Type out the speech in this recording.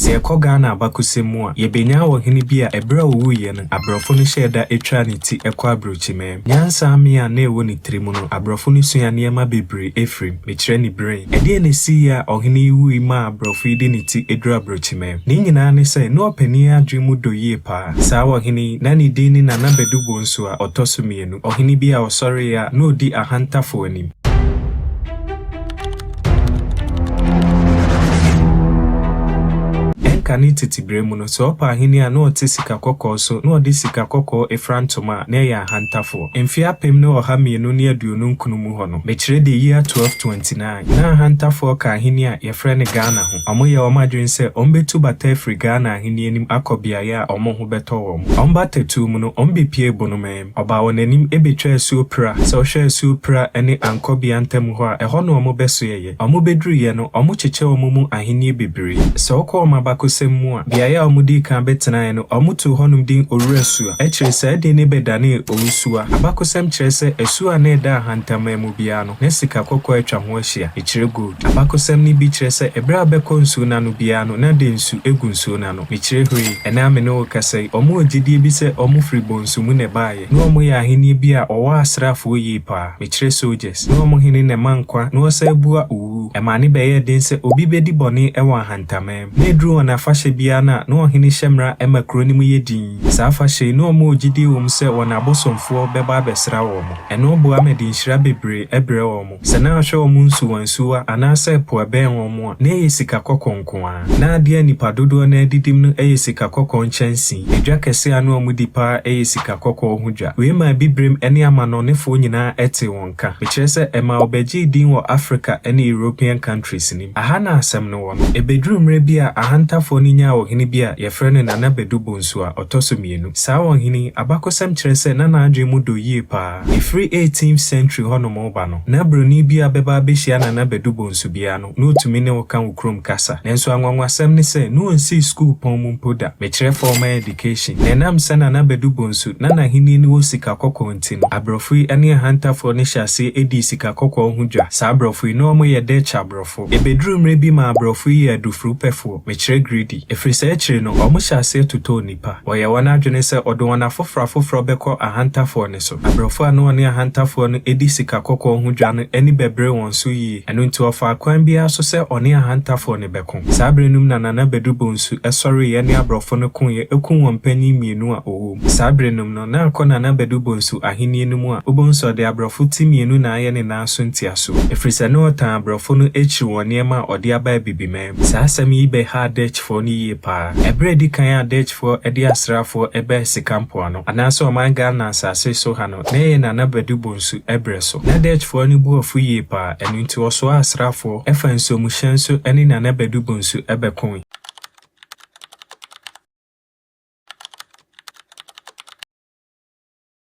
Sɛ yɛkɔ Ghana abakɔsɛm mu a, yɛbɛnya ɔhene bi a ɛberɛ a ɔwuiɛ no, aborɔfo no hyɛɛ da twaa ne ti kɔ aburokyiman mu. Nyansa amee a na ɛwɔ ne tiri mu no, aborɔfo no suaa nneɛma bebree firii mu. Mekyerɛ ne brain. Ɛdeɛn na ɛsiiɛ a ɔhene yi wui maa aborɔfo yi de ne ti duruu aburokyiman mu? Ne nyinaa ne sɛ, na ɔpanin yi adwene mu dɔ yie paa. Saa ɔhene yi, na ne din ne Nana Badu Bonsu a ɔtɔ so mmienu, ɔhene bi a ɔsɔreeɛ a na ɔdi Ahantafoɔ anim. Ɛnkane tete berɛ mu no, sɛ ɔpɛ ahennie a na ɔte sika kɔkɔɔ so na ɔde sika kɔkɔɔ fra ntoma a, na ɛyɛ ahantafoɔ. Mfeɛ 1229 mu hɔ no, mekyerɛ the year 1229, na ahantafoɔ ka ahennie a yɛfrɛ no Ghana ho. Wɔyɛɛ wɔn adwene sɛ wɔbɛtu bata afiri Ghana ahennie no mu akɔ beaeɛ a wɔn ho bɛtɔ wɔn. Wɔn batatuo mu no, wɔbɛpuee Bonomaa mu. Ɔbaa wɔn anim bɛtwaa asuo Pra. Sɛ wohwɛ asuo Pra ne Ankɔbea ntam hɔ a, ɛhɔ na wɔbɛsoɛeɛ. Wɔbɛduruiɛ no, wɔkyekyɛɛ wɔn mu ahennie bebree. Sɛ wokɔ wɔn abakɔsɛm mu a, beaeɛ a wɔdii kan bɛtenaeɛ no, wɔtoo hɔnom din Owura Sua. Akyire saa din no bɛdanee Owusua. Abakɔsɛm kyerɛ sɛ asuo a na ɛda Ahantaman mu biara no, na sika kɔkɔɔ atwa ho ahyia, mekyerɛ gold. Abakɔsɛm no bi kyerɛ sɛ ɛberɛ a wobɛkɔ nsuo no ano biara no, na densu gu nsuo no ano. Mekyerɛ hwee. Ɛnnɛ a me ne wo rekasa yi, wɔwɔ gyedie bi sɛ wɔfiri bonsu mu na ɛbaeɛ. Na wɔyɛ ahennie bi a wɔwɔ asraafoɔ yie paa, mekyerɛ soldiers. Na wɔn hene na ɛma nkwa na ɔsan bua owuo. Ɛmaa ne bɛyɛɛ den sɛ obi bɛdi bɔne wɔ Ahantaman mu. Na ɛduru wɔn afahyɛ biara no a, na ɔhene hyɛ mmara ma kuro no mu yɛ dinn. Saa afahyɛ yi, na wɔwɔ gyedie wɔ mu sɛ wɔn abosomfoɔ bɛba abɛsra wɔn. Ɛno boa ma ɛde nhyira bebree brɛ wɔn. Sɛ na ahwɛ wɔn nsuwansuwa anaasɛ po a ɛbɛn wɔn a, na ɛyɛ sika kɔkɔɔ nko ara. Ná adeɛ a nnipa dodoɔ no ara didim no yɛ sika kɔkɔɔ nkyɛnsee. Edwa kɛseɛ a na wɔdi pa ara yɛ sika kɔkɔɔ ho dwa. Wei maa Abibirem ne amannɔnefoɔ nyinaa tee wɔn nka. Mekyerɛ sɛ, ɛmaa wɔbɛgyee din wɔ Africa ne European countries no mu. Aha na asɛm no wɔ no. Ɛbɛduruu mmerɛ bi a Ahantafoɔ no nyaa ɔhene bi a wɔfrɛ no Nana Badu Bonsu a ɔtɔ so mmienu. Saa ɔhene yi, abakɔsɛm kyerɛ sɛ na n'adwene mu dɔ yie pa ara. Ɛfiri eighteenth century hɔnom reba no, na buroni bi a bɛba abɛhyia Nana Badu Bonsu biara no, na ɔtumi ne wo ka wo kurom kasa. Nanso anwanwasɛm ne sɛ, na ɔnsii sukuupɔn mu mpo da, mekyerɛ formal education. Na ɛnam sɛ Nana Badu Bonsu na n'ahennie no wɔ sika kɔkɔɔ nti no, aborɔfo yi ne Ahantafoɔ no hyɛɛ aseɛ dii sika kɔkɔɔ ho dwa. Saa aborɔfo yi, na wɔyɛ Dutch aborɔfo. Ɛbɛduruu mmerɛ bi maa aborɔfo yi yɛɛ adufrupɛfoɔ, mekyerɛ greedy. Ɛfiri saa akyiri no, wɔhyɛɛ aseɛ totɔɔ nnipa. Wɔyɛɛ wɔn adwene sɛ wɔde wɔn afoforɔ afoforɔ bɛkɔ ahantafoɔ no so. Aborɔfo a na wɔne ahantafoɔ no di sika kɔkɔɔ ho dwa no ani bɛberee wɔn so yie. Ɛno nti wɔfaa kwan biara so sɛ wɔne ahantafoɔ no bɛko. Saa berɛ no mu na Nana Badu Bonsu sɔreeɛ ne aborɔfo no koeɛ kum wɔn panin mmienu a ɔwɔ mu. Saa berɛ no mu no, na akɔ Nana Badu Bonsu ahennie no mu a, wobɛhu sɛ ɔde aborɔfo ti mmienu na ayɛ ne nan so ntiasoɔ. Ɛfiri sɛ na ɔtan aborɔfo no akyiri wɔn nneɛma a ɔde aba Abibiman mu. Saa asɛm yi bɛhaa Dutchfoɔ no yie pa ara. Ɛberɛ a ɛdi kan a Dutchfoɔ de asraafoɔ baa Sika Mpoano, anaasɛ ɔman Ghana asase so ha no, na ɛyɛ Nana Badu Bonsu berɛ so. Na Dutchfoɔ no bo afu yie pa ara, ɛno nti wɔsoaa asraafoɔ faa nsuomuhyɛn so ne Nana Badu Bonsu bɛkoe.